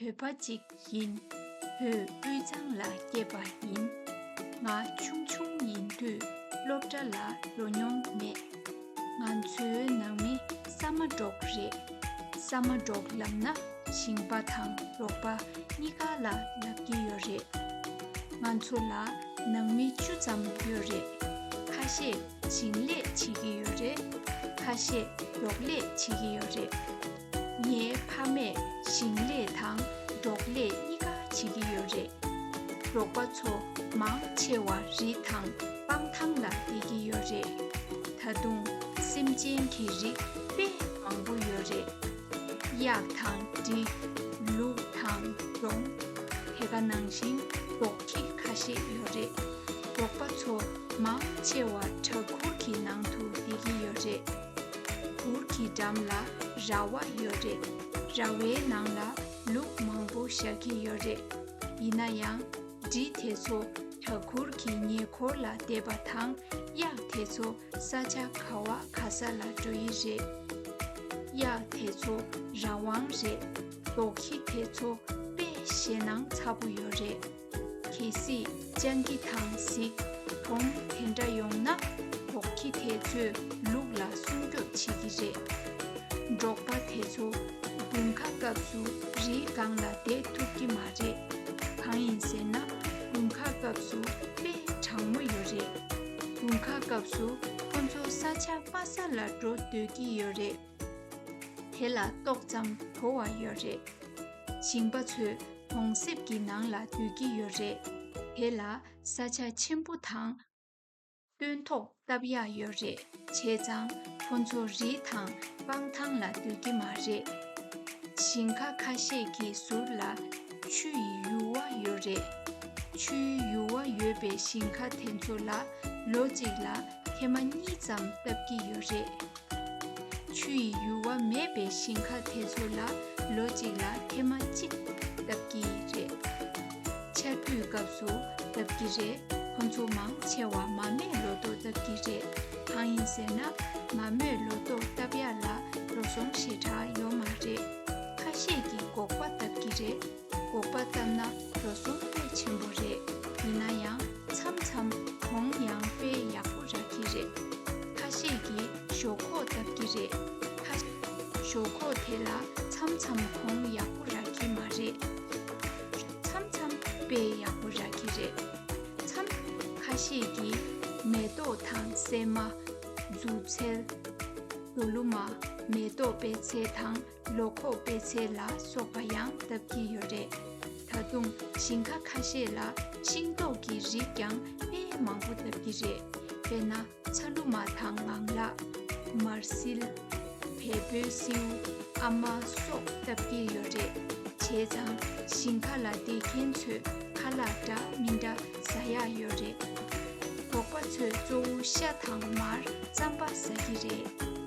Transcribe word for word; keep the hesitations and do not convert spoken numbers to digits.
བོད་པ་ཅིག་ཡིན། བོད་དབུས་གཙང་ལ་སྐྱེས་པ་ཡིན། ང་ཆུང་ཆུང་ཡིན་དུས་སློབ་གྲྭ་ལ་འགྲོ་མྱོང་མེད། ང་ཚོའི་ནང་མི་ས་མ་འབྲོག་རེད། ས་མ་འབྲོག་ལབ་ན་ཞིང་པ་དང་འབྲོག་པ་གཉིས་ཀ་ལ་ལབ་ཀྱི་ཡོད་རེད། ང་ཚོ་ལ་ནང་མི་བཅུ་ཙམ་ཡོད་རེད། ཁ་ཤས་ཞིང་ལས་བྱེད་ཀྱི་ཡོད་རེད། ཁ་ཤས་འབྲོག་ལས་བྱེད་ཀྱི་ཡོད་རེད། ངའི་ཕ་མས་ཞིང་ལས་དང་འབྲོག་ལས་གཉིས་ཀ་བྱེད་ཀྱི་ཡོད་རེད། འབྲོག་པ་ཚོ་མང་ཆེ་བ་རི་དང་སྤང་ཐང་ལ་བསྡད་ཀྱི་ཡོད་རེད། ད་དུང་སེམས་ཅན་གྱི་རིགས་དཔེ་མང་པོ་ཡོད་རེད། གཡག་དང་འབྲི། ལུག་དང་འབྲོང་། དེ་ག་ནང་བཞིན་འབྲོག་ཁྱི་ཁ་ཤས་ཡོད་རེད། འབྲོག་པ་ཚོ་མང་ཆེ་བ་བྲག་ཁུར་གྱི་ནང་དུ་བསྡད་ཀྱི་ཡོད་རེད། གུར་གྱི་འགྲམ་ལ་ར་བ་ཡོད་རེད། ར་བའི་ནང་ལ་ལུག་མང་པོ་བཞག་གི་ཡོད་རེད། ཡིན་ན་ཡང་། འབྲི་དེ་ཚོ་བྲག་ཁུར་གྱི་ཉེ་འཁོར་ལ་བསྡད་པ་དང་། གཡག་དེ་ཚོ་ས་ཆ་ག་བ་ག་ས་ལ་འགྲོ་ཡི་རེད། གཡག་དེ་ཚོ་རང་དབང་རེད། འབྲོག་ཁྱི་དེ་ཚོ་དཔེ་ཞེད་སྣང་ཚ་པོ་ཡོད་རེད། གལ་སྲིད་སྤྱང་ཀི་དང་གཟིག་གདོང་དེ་འདྲ་ཡོང་ན། འབྲོག་ཁྱི་དེ་ཚོས་ལུག་ལ་སྲུང་སྐྱོབ་བྱེད་ཀྱི་རེད། འབྲོག་པ་དེ་ཚོ་དགུན་ཁ་སྐབས་སུ་རིའི་སྒང་ལ་བསྡད་ཐུབ་ཀྱི་མ་རེད། གང་ཡིན་ཟེར་ན། དགུན་ཁ་སྐབས་སུ་དཔེ་གྲང་མོ་ཡོད་རེད། དགུན་ཁ་སྐབས་སུ་ཁོ་ཚོ་ས་ཆ་དམའ་ས་ལ་འགྲོ་སྡོད་ཀྱི་ཡོད་རེད། དེ་ལ་ཏོག་ཙམ་དོ་བ་ཡོད་རེད། ཞིང་པ་ཚོས་གྲོང་གསེབ་ཀྱི་ནང་ལ་སྡོད་ཀྱི་ཡོད་རེད། དེ་ལ་ས་ཆ་ཆེན་པོ་དང་། སྟོན་ཐོག་བཏབ་ཡག་ཡོད་རེད། བྱས་ཙང་ཁོ་ཚོ་རི་དང་སྤང་ཐང་ལ་སྡོད་ཀྱི་མ་རེད། ཞིང་ཁ་ཁ་ཤས་ཀྱི་ཟུར་ལ་ཆུ་ཡི་ཡུར་བ་ཡོད་རེད། ཆུའི་ཡུར་བ་ཡོད་པའི་ཞིང་ཁ་དེ་ཚོ་ལ་ལོ་གཅིག་ལ་ཐེངས་མ་གཉིས་ཙམ་བཏབ་ཀྱི་ཡོད་རེད། ཆུ་ཡི་ཡུར་བ་མེད་པའི་ཞིང་ཁ་དེ་ཚོ་ལ་ལོ་གཅིག་ལ་ཐེངས་མ་གཅིག་བཏབ་ཀྱི་རེད། ཆར་དུས་སྐབས་སུ་བཏབ་ཀྱི་རེད། ཁོ་ཚོ་མང་ཆེ་བ་མ་རྨོས་ལོ་ཏོག་བཏབ་ཀྱི་རེད། གང་ཡིན་ཟེར་ན། མ་རྨོས་ལོ་ཏོག་བཏབ་ཡག་ལ་འགྲོ་སོང་ཞེ་དྲག་ཡོད་མ་རེད། ཁ་ཤས་ཀྱིས་སྒོག་པ་བཏབ་ཀྱི་རེད། སྒོག་པ་བཏབ་ན་འགྲོ་སོང་དཔེ་ཆེན་པོ་རེད། ཡིན་ན་ཡང་མཚམས་མཚམས་གོང་ཡང་དཔེ་ཡག་པོ་རག་གི་རེད། ཁ་ཤས་ཀྱིས་ཞོག་ཁོག་བཏབ་ཀྱི་རེད། ཁ། ཞོག་ཁོག་དེ་ལ་མཚམས་མཚམས་གོང་ཡག་པོ་རག་གི་མ་རེད། མཚམས་མཚམས་དཔེ་ཡག་པོ་རག་གི་རེད། མཚམས། ཁ་ཤས་ཀྱིས་མེ་ཏོག་དང་སྲན་མ། མཛུབ་ཚལ། རྡོ་ལུ་མ། མེ་ཏོག་པད་ཚལ་དང་ལོ་ཁོག་པད་ཚལ་ལ་སོགས་པ་ཡང་བཏབ་ཀྱི་ཡོད་རེད། ད་དུང་ཞིང་ཁ་ཁ་ཤས་ལ་ཤིང་ཏོག་གི་རིགས་ཀྱང་དཔེ་མང་པོ་བཏབ་ཀྱི་རེད། དཔེར་ན། ཚ་ལུ་མ་དང་ངང་ལག། མར་སིལ། བལ་པོའི་སེའུ། ཨ་མ་སོགས་བཏབ་ཀྱི་ཡོད་རེད། བྱས་ཙང་ཞིང་ཁ་ལ་བསྡད་མཁན་ཚོས་ཁ་ལག་འདྲ་མི་འདྲ་ཟ་ཡག་ཡོད་རེད། འབྲོག་པ་ཚོས་གཙོ་བོ་ཤ་དང་མར་རྩམ་པ་ཟ་གི་རེད།